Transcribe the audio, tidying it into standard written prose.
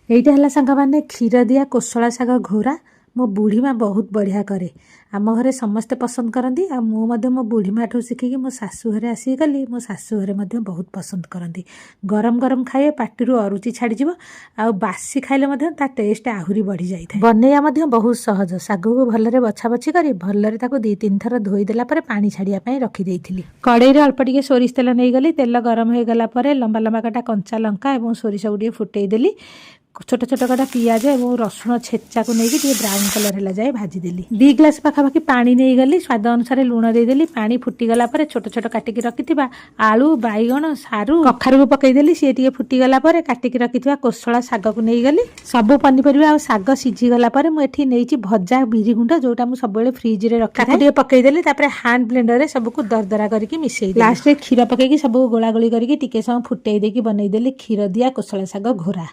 ଏଇଟା ହେଲା ସାଙ୍ଗମାନେ କ୍ଷୀର ଦିଆ କୋଶଳା ଶାଗ ଘୋରା। ମୋ ବୁଢ଼ୀ ମା ବହୁତ ବଢ଼ିଆ କରେ। ଆମ ଘରେ ସମସ୍ତେ ପସନ୍ଦ କରନ୍ତି ଆଉ ମୁଁ ମଧ୍ୟ ମୋ ବୁଢ଼ୀ ମାଠୁ ଶିଖିକି ମୋ ଶାଶୁ ଘରେ ଆସିକି କଲି। ମୋ ଶାଶୁ ଘରେ ମଧ୍ୟ ବହୁତ ପସନ୍ଦ କରନ୍ତି। ଗରମ ଗରମ ଖାଇବେ, ପାଟିରୁ ଅରୁଚି ଛାଡ଼ିଯିବ ଆଉ ବାସି ଖାଇଲେ ମଧ୍ୟ ତା ଟେଷ୍ଟ ଆହୁରି ବଢ଼ିଯାଇଥାଏ। ବନେଇବା ମଧ୍ୟ ବହୁତ ସହଜ। ଶାଗକୁ ଭଲରେ ବଛା ବଛି କରି ଭଲରେ ତାକୁ 2-3 ଥର ଧୋଇଦେଲା ପରେ ପାଣି ଛାଡ଼ିବା ପାଇଁ ରଖିଦେଇଥିଲି। କଡ଼େଇରେ ଅଳ୍ପ ଟିକେ ସୋରିଷ ତେଲ ନେଇଗଲି। ତେଲ ଗରମ ହୋଇଗଲା ପରେ ଲମ୍ବା ଲମ୍ବା କଟା କଞ୍ଚା ଲଙ୍କା ଏବଂ ସୋରିଷକୁ ଟିକେ ଫୁଟେଇ ଦେଲି। ଛୋଟ ଛୋଟ କଟା ପିଆଜ ଏବଂ ରସୁଣ ଛେଚାକୁ ନେଇକି ଟିକେ ବ୍ରାଉନ୍ କଲର୍ ହେଲା ଯାଏ ଭାଜିଦେଲି। 2 ଗ୍ଲାସ୍ ପାଖାପାଖି ପାଣି ନେଇଗଲି। ସ୍ୱାଦ ଅନୁସାରେ ଲୁଣ ଦେଇଦେଲି। ପାଣି ଫୁଟିଗଲା ପରେ ଛୋଟ ଛୋଟ କାଟିକି ରଖିଥିବା ଆଳୁ, ବାଇଗଣ, ସାରୁ, କଖାରୁକୁ ପକେଇଦେଲି। ସିଏ ଟିକେ ଫୁଟିଗଲା ପରେ କାଟିକି ରଖିଥିବା କୋଶଳା ଶାଗକୁ ନେଇଗଲି। ସବୁ ପନିପରିବା ଆଉ ଶାଗ ସିଝିଗଲା ପରେ ମୁଁ ଏଠି ନେଇଛି ଭଜା ବିରି ଗୁଣ୍ଡ, ଯୋଉଟା ମୁଁ ସବୁବେଳେ ଫ୍ରିଜରେ ରଖେ, ତାକୁ ଟିକେ ପକେଇଦେଲି। ତାପରେ ହ୍ୟାଣ୍ଡ ବ୍ଲେଣ୍ଡରରେ ସବୁକୁ ଦରଦରା କରିକି ମିଶେଇ, ଲାଷ୍ଟରେ କ୍ଷୀର ପକେଇକି ସବୁ ଗୋଳା ଗୋଳି କରିକି ଟିକେ ସମୟ ଫୁଟେଇ ଦେଇକି ବନେଇଦେଲି କ୍ଷୀର ଦିଆ କୋଶଳା ଶାଗ ଘୋରା।